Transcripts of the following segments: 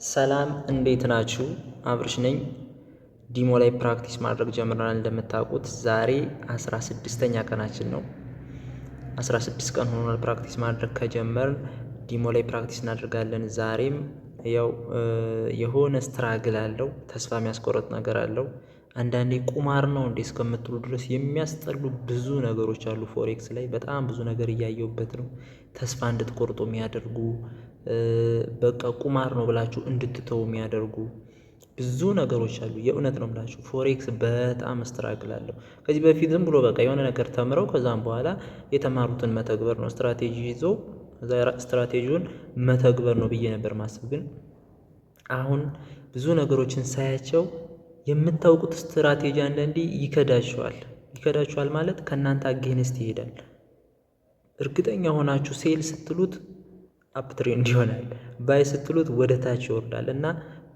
ሰላም እንዴት ናችሁ? አብርሽ ነኝ። Demo ላይ practice ማድረግ ጀምረናል። እንደምታውቁት ዛሬ 16ኛ ቀናችን ነው። 16 ቀን ሆኗል practice ማድረግ ከጀመርን። Demo ላይ practice እናደርጋለን። ዛሬም ያው የሆነ struggle አለው፣ ተስፋ የሚያስቆርጥ ነገር አለው። አንዳንዴ ቁማር ነው እንዴ እስከምትሉ ድረስ የሚያስጠሉ ብዙ ነገሮች አሉ። Forex ላይ በጣም ብዙ ነገር እያየሁበት ነው። ተስፋ እንድትቆርጡ የሚያደርጉ፣ በቃ ቁማር ነው ብላችሁ እንድትተው የሚያደርጉ ብዙ ነገሮች አሉ። የእውነት ነው የምላችሁ፣ forex በጣም struggle አለው። ከዚህ በፊት ዝም ብሎ በቃ የሆነ ነገር ተምረው ከዛም በኋላ የተማሩትን መተግበር ነው፣ ስትራቴጂ ይዞ ስትራቴጂውን መተግበር ነው ብዬ ነበር ማስብ። ግን አሁን ብዙ ነገሮችን ሳያቸው የምታውቁት ስትራቴጂ አንዳንዴ ይከዳችኋል። ይከዳችኋል ማለት ከእናንተ against ይሄዳል። እርግጠኛ ሆናችሁ sell ስትሉት uptrend ይሆናል፣ buy ስትሉት ወደ ታች ይወርዳል። እና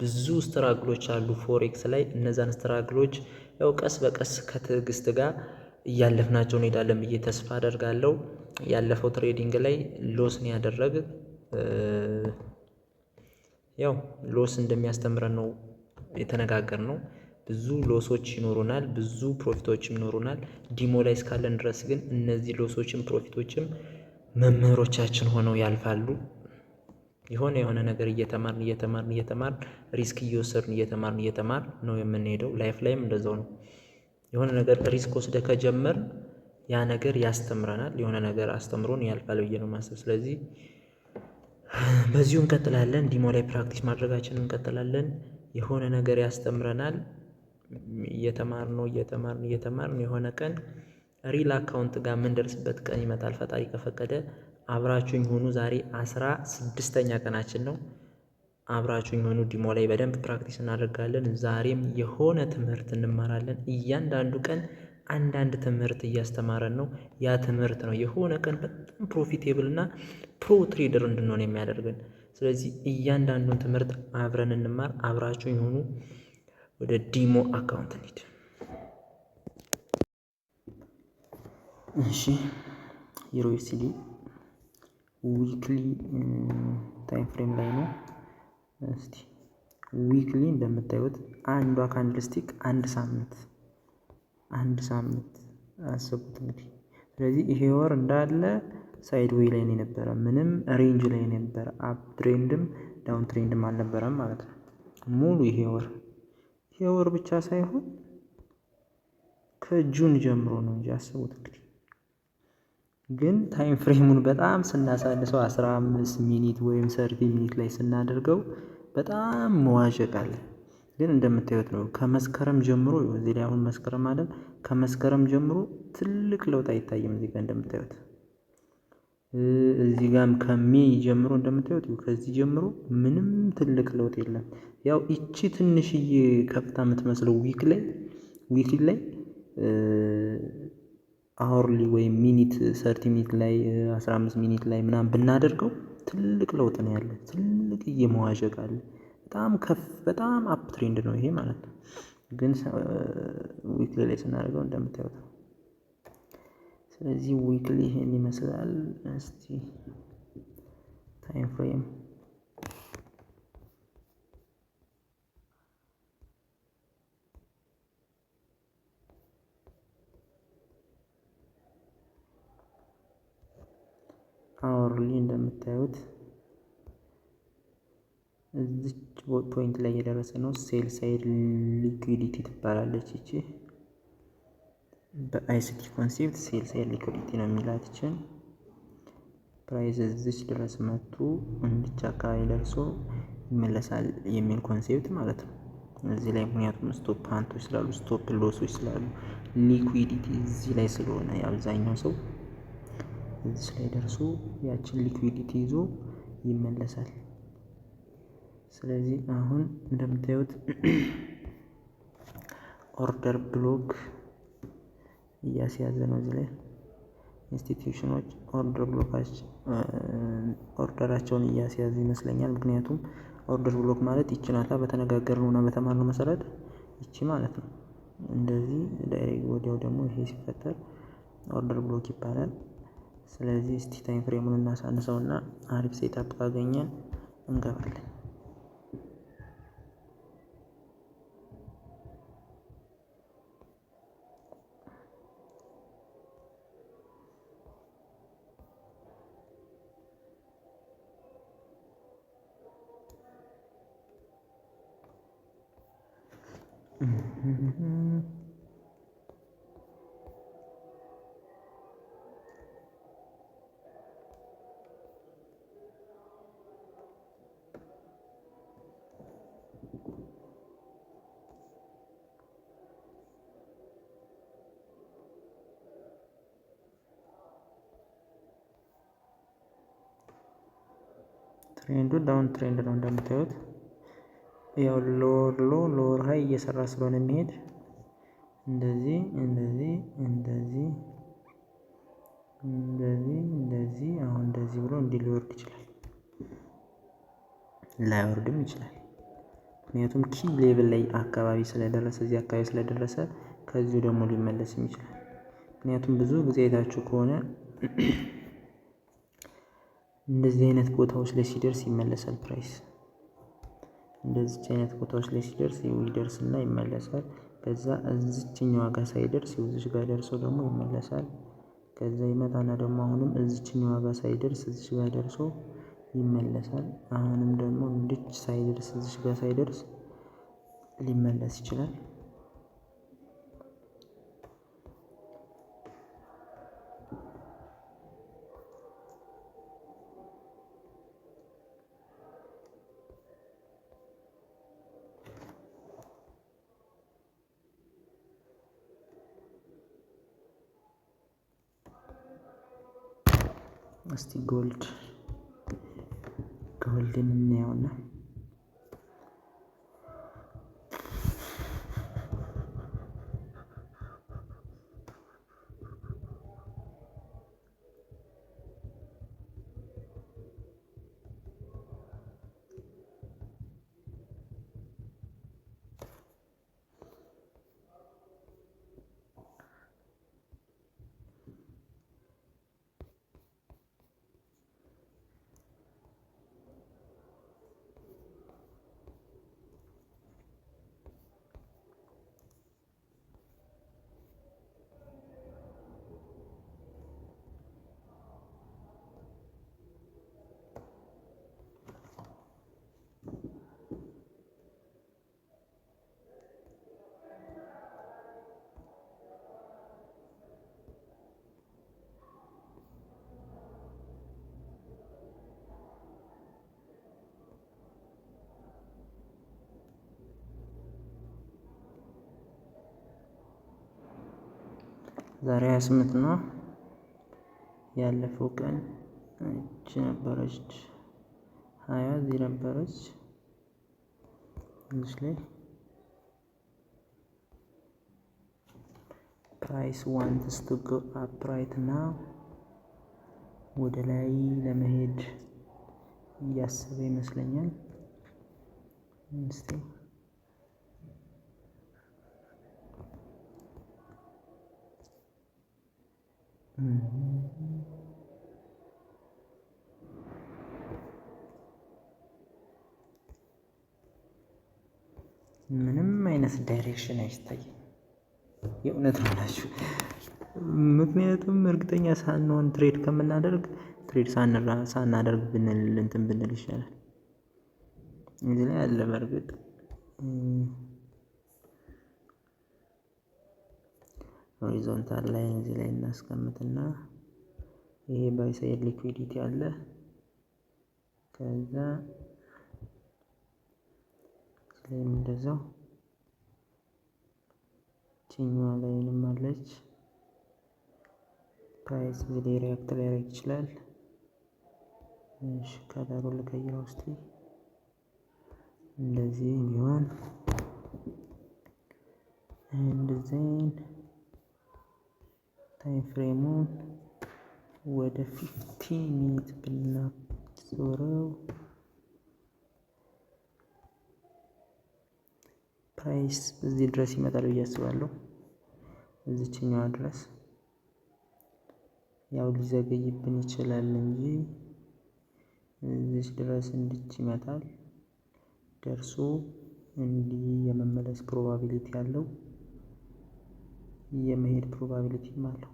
ብዙ struggle ኦች አሉ forex ላይ። እነዛን struggle ኦች ያው ቀስ በቀስ ከትዕግስት ጋር እያለፍናቸው እንሄዳለን ብዬ ተስፋ አደርጋለሁ። ያለፈው trading ላይ loss ን ያደረግ፣ ያው loss እንደሚያስተምረን ነው የተነጋገርነው። ብዙ loss ኦች ይኖሩናል፣ ብዙ profit ኦችም ይኖሩናል። Demo ላይ እስካለን ድረስ ግን እነዚህ loss ኦችም profit ኦችም መምህሮቻችን ሆነው ያልፋሉ። የሆነ የሆነ ነገር እየተማርን እየተማርን እየተማርን፣ risk እየወሰድን እየተማርን እየተማርን ነው የምንሄደው። Life ላይም እንደዛው ነው። የሆነ ነገር risk ወስደ ከጀመርን ያ ነገር ያስተምረናል። የሆነ ነገር አስተምሮን ያልፋል ብዬ ነው የማስብ። ስለዚህ በዚሁ እንቀጥላለን። Demo ላይ practice ማድረጋችንን እንቀጥላለን። የሆነ ነገር ያስተምረናል። እየተማርን እየተማርን እየተማርን የሆነ ቀን real account ጋር የምንደርስበት ቀን ይመጣል፣ ፈጣሪ ከፈቀደ። አብራችሁኝ ሁኑ። ዛሬ 16ኛ ቀናችን ነው። አብራችሁኝ ሁኑ። Demo ላይ በደንብ practice እናደርጋለን። ዛሬም የሆነ ትምህርት እንማራለን። እያንዳንዱ ቀን አንዳንድ ትምህርት እያስተማረን ነው። ያ ትምህርት ነው የሆነ ቀን በጣም profitable እና pro trader እንድንሆን የሚያደርገን። ስለዚህ እያንዳንዱን ትምህርት አብረን እንማር። አብራችሁኝ ሁኑ። ወደ demo account እንሂድ። እሺ፣ EURUSD weekly time frame ላይ ነው። እስቲ weekly እንደምታዩት አንዷ candlestick አንድ ሳምንት፣ አንድ ሳምንት አስቡት እንግዲህ። ስለዚህ ይሄ ወር እንዳለ sideway ላይ ነው የነበረ፣ ምንም range ላይ ነው የነበረ፣ uptrend ም downtrend ም አልነበረም ማለት ነው። ሙሉ ይሄ ወር ብቻ ሳይሆን ከ June ጀምሮ ነው እንጂ፣ አስቡት እንግዲህ። ግን time frame ኡን በጣም ስናሳንሰው፣ 15 minute ወይም 30 minute ላይ ስናደርገው በጣም መዋዠቅ አለ። ግን እንደምታዩት ነው፣ ከመስከረም ጀምሮ፣ እዚህ ላይ አሁን መስከረም አይደል፣ ከመስከረም ጀምሮ ትልቅ ለውጥ አይታይም። እዚህ ጋር እንደምታዩት፣ እዚህ ጋርም ከ May ጀምሮ እንደምታዩት ከዚህ ጀምሮ ምንም ትልቅ ለውጥ የለም። ያው ይቺ ትንሽዬ ከፍታ የምትመስለው week ላይ፣ weekly ላይ፣ hourly ወይም minute፣ 30 minute ላይ፣ 15 minute ላይ ምናምን ብናደርገው ትልቅ ለውጥ ነው ያለ። ትልቅዬ መዋዠቅ አለ። በጣም ከፍ፣ በጣም uptrend ነው ይሄ ማለት ነው። ግን weekly ላይ ስናደርገው እንደምታዩት ነው። ስለዚህ weekly ይሄን ይመስላል። እስቲ time frame hourly እንደምታዩት እዚች point ላይ የደረሰ ነው። Sell side liquidity ትባላለች ይቺ። በ ICT concept sell side liquidity ነው የሚላት ይችን። Price እዚች ድረስ መጥቶ እንድች አካባቢ ደርሶ ይመለሳል የሚል concept ማለት ነው። እዚህ ላይ ምክንያቱም stop hunt ኦች ስላሉ፣ stop loss ኦች ስላሉ፣ liquidity እዚህ ላይ ስለሆነ የአብዛኛው ሰው እዚህ ላይ ደርሶ ያችን liquidity ይዞ ይመለሳል። ስለዚህ አሁን እንደምታዩት order block እያስያዘ ነው። እዚህ ላይ institution ኦች order block order ኣቸውን እያስያዙ ይመስለኛል። ምክንያቱም order block ማለት ይቺ ናታ፣ በተነጋገርነው እና በተማርነው መሰረት ይቺ ማለት ነው። እንደዚህ direct ወዲያው ደግሞ ይሄ ሲፈጠር order block ይባላል። ስለዚህ እስቲ time frame ኡን እናሳንሰውና አሪፍ setup ካገኘን እንገባለን። Trend ኡ down trend ነው እንደምታዩት። ያው lower low lower high እየሰራ ስለሆነ የሚሄድ እንደዚህ እንደዚህ እንደዚህ እንደዚህ እንደዚህ አሁን እንደዚህ ብሎ እንዲህ ሊወርድ ይችላል፣ ላይወርድም ይችላል። ምክንያቱም key level ላይ አካባቢ ስለደረሰ፣ እዚህ አካባቢ ስለደረሰ ከዚሁ ደግሞ ሊመለስም ይችላል። ምክንያቱም ብዙ ጊዜ አይታችሁ ከሆነ እንደዚህ አይነት ቦታዎች ላይ ሲደርስ ይመለሳል price። እንደዚች አይነት ቦታዎች ላይ ሲደርስ ይደርስና ይመለሳል። ከዛ እዚችኛዋ ጋር ሳይደርስ እዚች ጋር ደርሶ ደግሞ ይመለሳል። ከዛ ይመጣና ደግሞ አሁንም እዚችኛዋ ጋር ሳይደርስ እዚች ጋር ደርሶ ይመለሳል። አሁንም ደግሞ እንድች ሳይደርስ እዚች ጋር ሳይደርስ ሊመለስ ይችላል። እስቲ gold ን እናየውና ዛሬ 28 ነው። ያለፈው ቀን እቺ ነበረች፣ 20 እዚህ ነበረች። እዚህ ላይ price wants to go up right now፣ ወደ ላይ ለመሄድ እያሰበ ይመስለኛል። እስቲ ምንም አይነት direction አይታይም። የእውነት ነው እላችሁ። ምክንያቱም እርግጠኛ ሳንሆን trade ከምናደርግ trade ሳናደርግ ብንል እንትን ብንል ይሻላል። እዚህ ላይ አለ በእርግጥ horizontal line እዚህ ላይ እናስቀምጥና ይሄ buy side liquidity አለ። ከዛ ላይም እንደዛው ችኛዋ line ም አለች። Price እዚህ ላይ react ሊያደርግ ይችላል። እሺ color ኡን ልቀይረው እስቲ፣ እንደዚህ ቢሆን and then time frame ኡን ወደ 15 minute ብናዞረው price እዚህ ድረስ ይመጣል ብዬ አስባለሁ። እዚችኛዋ ድረስ ያው ሊዘገይብን ይችላል እንጂ እዚች ድረስ እንድች ይመጣል። ደርሶ እንዲህ የመመለስ probability አለው፣ የመሄድ probability ም አለው።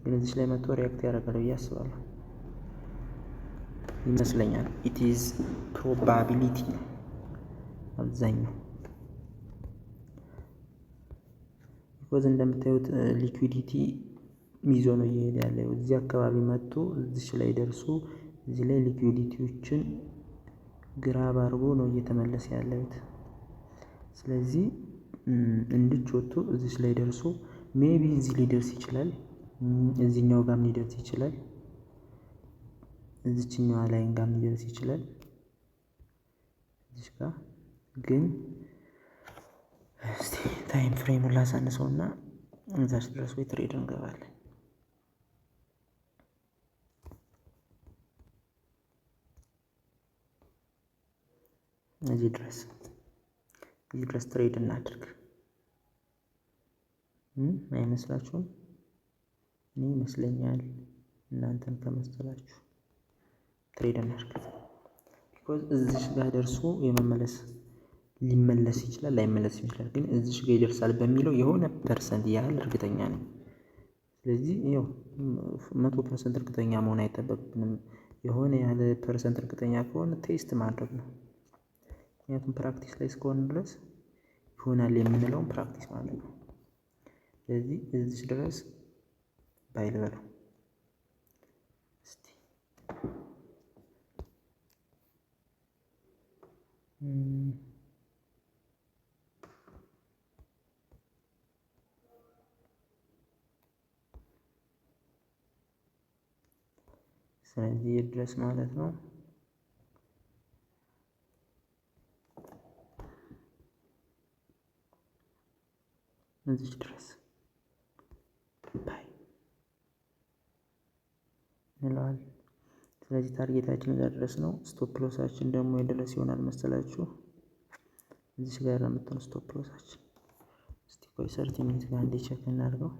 ግን እዚች ላይ መጥቶ react ያደርጋል ብዬ አስባለሁ ይመስለኛል። It is probability ነው አብዛኛው። Because እንደምታዩት liquidity ይዞ ነው እየሄደ ያለው። እዚህ አካባቢ መጥቶ እዚች ላይ ደርሶ እዚህ ላይ liquidity ዎችን grab አድርጎ ነው እየተመለሰ ያለበት። ስለዚህ እንድች ወጥቶ እዚች ላይ ደርሶ maybe እዚህ ሊደርስ ይችላል፣ እዚህኛው ጋርም ሊደርስ ይችላል፣ እዚችኛዋ line ጋርም ሊደርስ ይችላል። እዚች ጋር ግን እስቲ time frame ኡን ላሳንሰውና እዛች ድረስ ወይ trade እንገባለን። እዚህ ድረስ trade እናድርግ። አይመስላችሁም? እኔ ይመስለኛል። እናንተን ከመሰላችሁ trade እናድርግ። Because እዚሽ ጋር ደርሶ የመመለስ ሊመለስ ይችላል፣ ላይመለስ ይችላል። ግን እዚሽ ጋር ይደርሳል በሚለው የሆነ percent ያህል እርግጠኛ ነኝ። ስለዚህ ያው 100% እርግጠኛ መሆን አይጠበቅብንም። የሆነ ያህል percent እርግጠኛ ከሆነ test ማድረግ ነው። ምክንያቱም practice ላይ እስከሆነ ድረስ ይሆናል የምንለውን practice ማለት ነው። ስለዚህ እዚች ድረስ buy ልበለው እስቲ። ስለዚህ ድረስ ማለት ነው። እዚች ድረስ buy እንለዋለን። ስለዚህ target ኣችን እዛ ድረስ ነው። Stop loss ኣችን ደግሞ የድረስ ይሆናል መሰላችሁ? እዚች ጋር ነው የምትሆን stop loss ኣችን። እስቲ ቆይ 30 minute ጋር አንዴ check እናድርገው።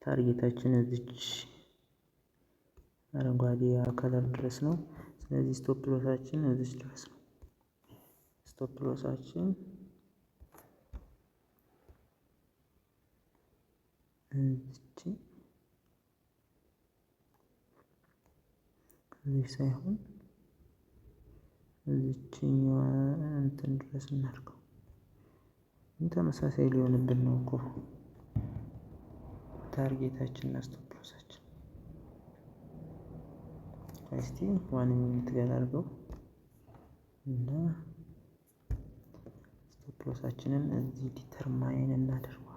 Target ኣችን እዚች አረንጓዴ color ድረስ ነው። ስለዚህ stop loss ኣችን እዚች ድረስ ነው። Stop loss ኣችን እዚች እዚህ ሳይሆን እዚችኛዋ እንትን ድረስ እናድርገው። ተመሳሳይ ሊሆንብን ነው እኮ target ኣችን እና stop loss ኣችን። እስቲ 1 minute ጋር አድርገው እና stop loss ኣችንን እዚህ determine እናደርገዋለን።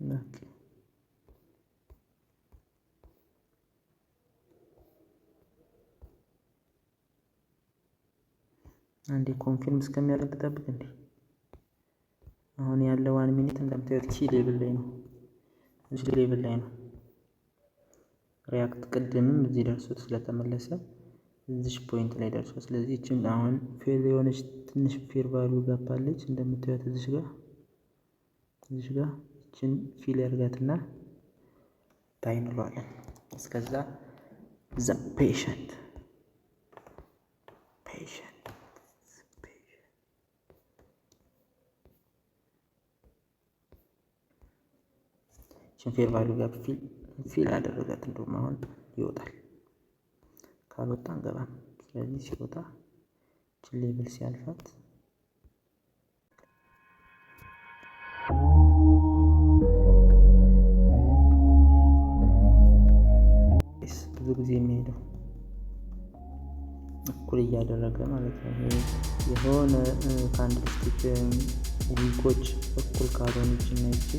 Okay፣ አንዴ confirm እስከሚያደርግ ጠብቅ እንዴ። አሁን ያለው 1 minute እንደምታዩት key level ላይ ነው። እዚህ level ላይ ነው። React ቅድምም እዚህ ደርሶት ስለተመለሰ እዚች point ላይ ደርሶ፣ ስለዚህ ይችን አሁን fail የሆነች ትንሽ fair value gap አለች እንደምታዩት እዚች ጋር ይችን fill ያርጋትና buy እንለዋለን። እስከዛ the patient patient patient ይችን fair value gap fill አደረጋት። እንደውም አሁን ይወጣል። ካልወጣ አንገባም። ስለዚህ ሲወጣ ይችን level ሲያልፋት ብዙ ጊዜ የሚሄደው እኩል እያደረገ ማለት ነው። ይሄ የሆነ candlestick wick ኦች እኩል ካልሆኑ ይችና ይቺ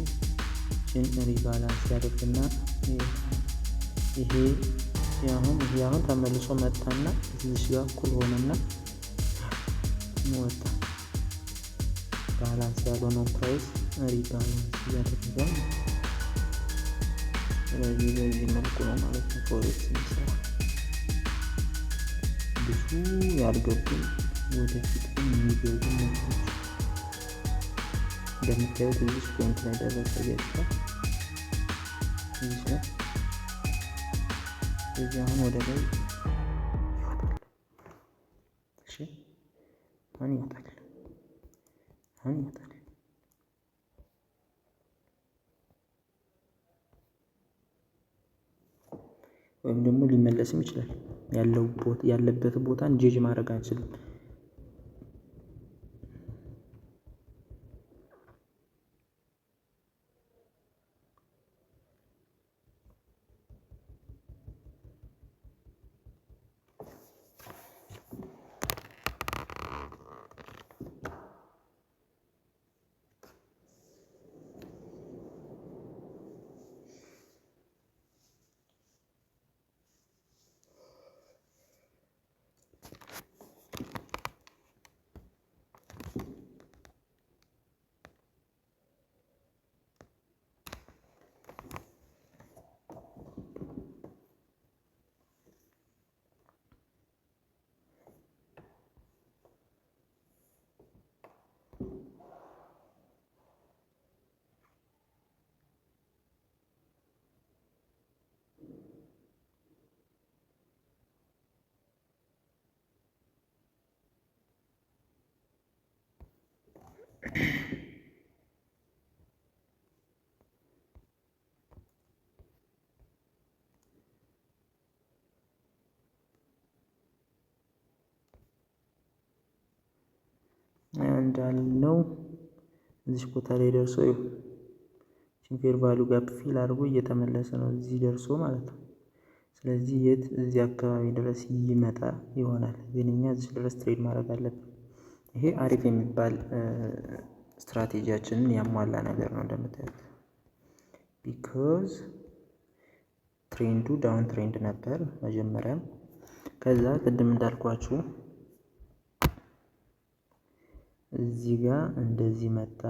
ይችን rebalance ያደርግና ይሄ አሁን ተመልሶ መጣና እዚች ጋር እኩል ሆነና ወጣ። Balance ያልሆነውን price rebalance እያደረገ ነው። ስለዚህ በዚህ መልኩ ነው ማለት ነው forex የሚሰራ። ብዙ ያልገቡ ወደፊት ግን የሚገቡ ነገሮች እንደምታዩት እዚህ point ላይ ደረሰ ገጽታ እዚህ ላይ። ስለዚህ አሁን ወደ ላይ ይወጣል። አሁን ይመጣል፣ አሁን ይመጣል። ወይም ደግሞ ሊመለስም ይችላል። ያለው ያለበት ቦታን ጄጅ ማድረግ አንችልም። እንዳልነው እዚህ ቦታ ላይ ደርሶ fair value gap fill አድርጎ እየተመለሰ ነው፣ እዚህ ደርሶ ማለት ነው። ስለዚህ የት እዚህ አካባቢ ድረስ ይመጣ ይሆናል፣ ግን እኛ እዚህ ድረስ trade ማድረግ አለብን። ይሄ አሪፍ የሚባል ስትራቴጂያችንን ያሟላ ነገር ነው እንደምታዩት። Because trend ኡ down trend ነበር መጀመሪያም። ከዛ ቅድም እንዳልኳችሁ እዚህ ጋር እንደዚህ መጣ።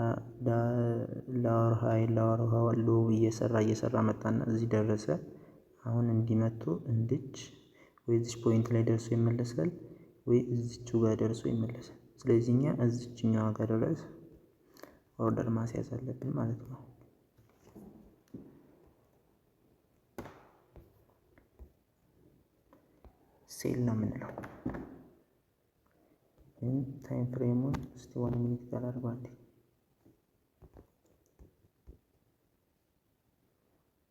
Lower high፣ lower low እየሰራ እየሰራ መጣና እዚህ ደረሰ። አሁን እንዲመቱ እንድች ወይ እዚች point ላይ ደርሶ ይመለሳል ወይ እዚቹ ጋር ደርሶ ይመለሳል። ስለዚህ እኛ እዚችኛዋ ጋር ድረስ order ማስያዝ አለብን ማለት ነው። Sell ነው የምንለው። ግን time frame ኡን እስቲ 1 minute ጋር አድርገው አንዴ፣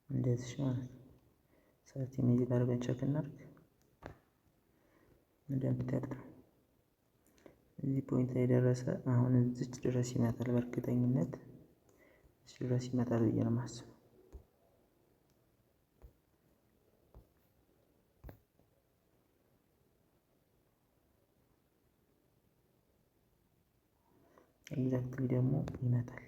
እንደዚህ ማለት ነው። 30 minute አድርገን check እናድርግ። እንደምታዩት ነው። እዚህ point ላይ ደረሰ። አሁን እዚች ድረስ ይመጣል፣ በእርግጠኝነት እዚች ድረስ ይመጣል ብዬ ነው የማስበው። Exactly ደግሞ ይመጣል።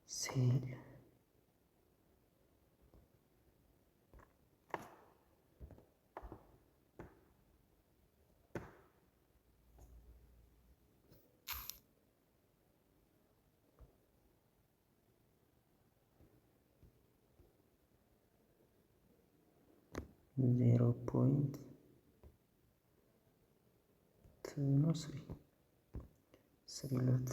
Sell 0.2 ነው፣ 3 lot።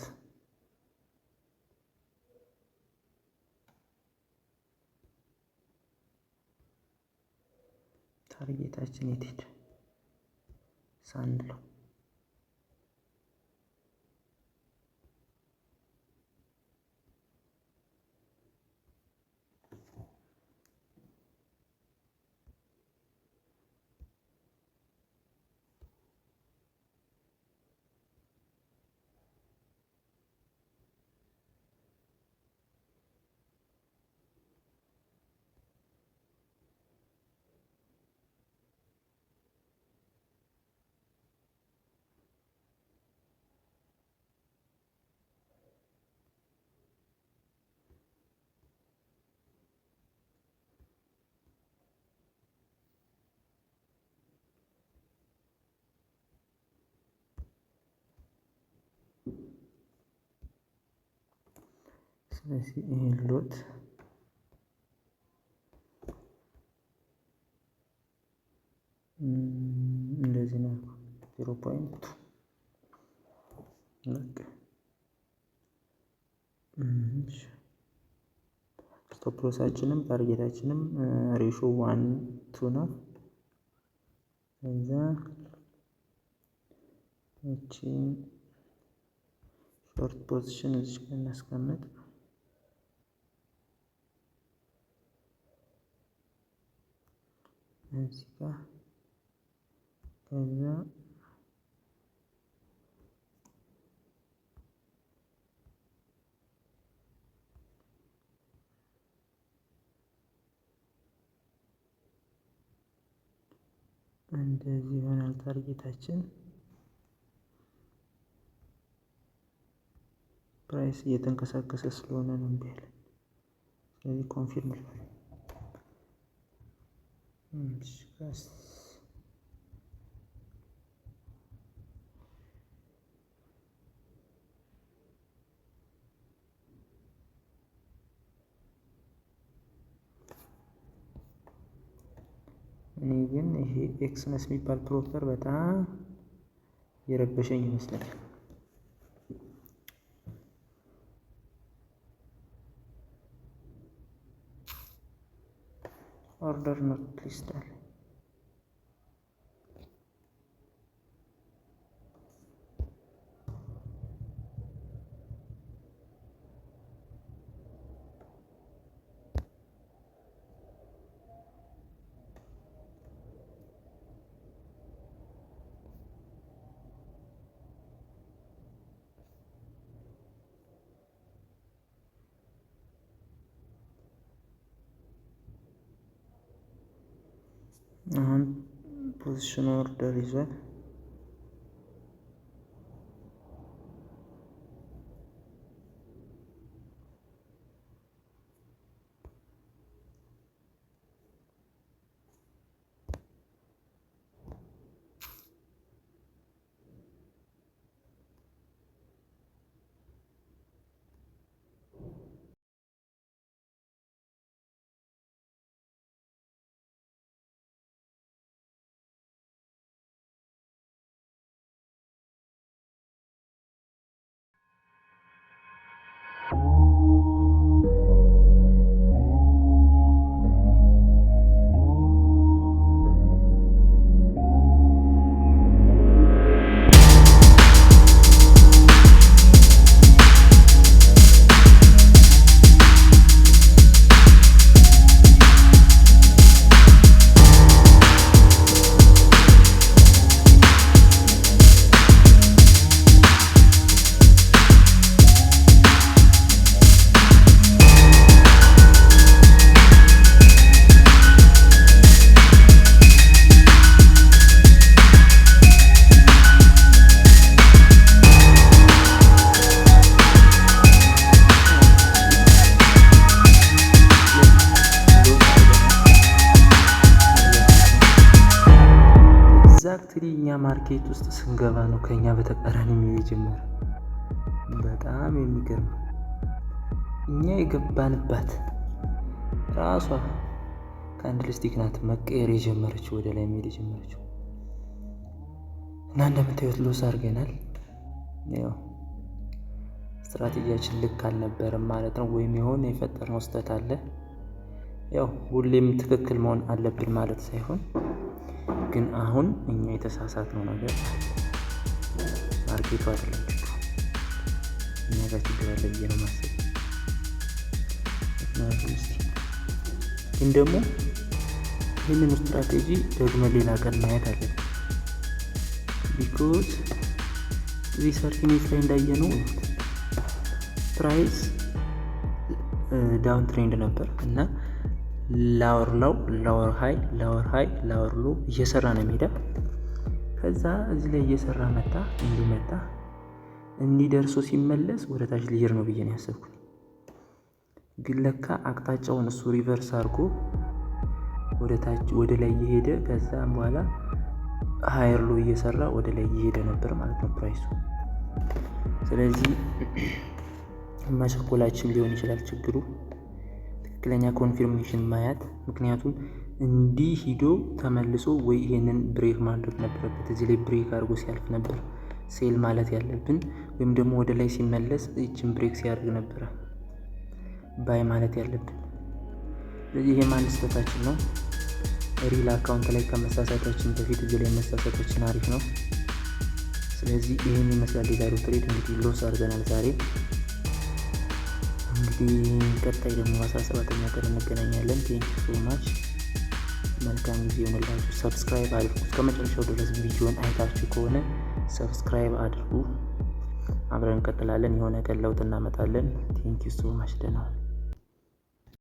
Target ኣችን የት ሄደ ሳንለው? ስለዚህ ይሄን lot እንደዚህ ነው፣ 0.2። በቃ። Stop loss ኣችንም target ኣችንም ratio 1:2 ነው። ከዛ እቺን short position እዚች ጋር እናስቀምጥ። እዚህ ጋር ከዛ እንደዚህ ይሆናል target ኣችን። Price እየተንቀሳቀሰ ስለሆነ ነው እምቢ ያለን። ስለዚህ confirm ልበል። እኔ ግን ይሄ Exness የሚባል broker በጣም የረበሸኝ ይመስለኛል። Order not placed አለ። አሁን position order ይዟል። Exactly እኛ market ውስጥ ስንገባ ነው ከኛ በተቃራኒ የሚሄድ የጀመረ። በጣም የሚገርም፣ እኛ የገባንባት ራሷ candlestick ናት መቀየር የጀመረችው፣ ወደ ላይ መሄድ የጀመረችው። እና እንደምታዩት loss አድርገናል። ያው ስትራቴጂያችን ልክ አልነበረም ማለት ነው፣ ወይም የሆነ የፈጠርነው ስህተት አለ። ያው ሁሌም ትክክል መሆን አለብን ማለት ሳይሆን ግን አሁን እኛ የተሳሳትነው ነገር አለ። Market ኡ አይደለም ችግሩ፣ እኛ ጋር ችግር አለ ብዬ ነው የማስበው። ምክንያቱም እስኪ ግን ደግሞ ይህንን ስትራቴጂ ደግመን ሌላ ቀን ማየት አለብን። Because እዚህ 30 minute ላይ እንዳየነው price downtrend ነበር እና lower low፣ lower high፣ lower high፣ lower low እየሰራ ነው የሚሄደው። ከዛ እዚህ ላይ እየሰራ መጣ፣ እንዲመጣ እንዲደርሶ ሲመለስ ወደ ታች ሊሄድ ነው ብዬ ነው ያሰብኩት። ግን ለካ አቅጣጫውን እሱ reverse አድርጎ ወደ ታች ወደ ላይ እየሄደ ከዛም በኋላ higher low እየሰራ ወደ ላይ እየሄደ ነበር ማለት ነው price ኡ። ስለዚህ መቸኮላችን ሊሆን ይችላል ችግሩ፣ ትክክለኛ confirmation ማየት። ምክንያቱም እንዲህ ሂዶ ተመልሶ ወይ ይሄንን break ማድረግ ነበረበት። እዚህ ላይ break አድርጎ ሲያልፍ ነበር sell ማለት ያለብን፣ ወይም ደግሞ ወደ ላይ ሲመለስ ይችን break ሲያደርግ ነበረ buy ማለት ያለብን። ስለዚህ ይሄም አንድ ስህተታችን ነው። Real account ላይ ከመሳሳታችን በፊት እዚህ ላይ መሳሳታችን አሪፍ ነው። ስለዚህ ይህን ይመስላል የዛሬው trade። እንግዲህ loss አድርገናል ዛሬ። እንግዲህ ቀጣይ ደግሞ 17ኛ ቀን እንገናኛለን። Thank you so much። መልካም ጊዜ ይሆንላችሁ። Subscribe አድርጉ። እስከ መጨረሻው ድረስ ቪዲዮን አይታችሁ ከሆነ subscribe አድርጉ። አብረን እንቀጥላለን። የሆነ ቀን ለውጥ እናመጣለን። Thank you so much። ደህና ሁኑ።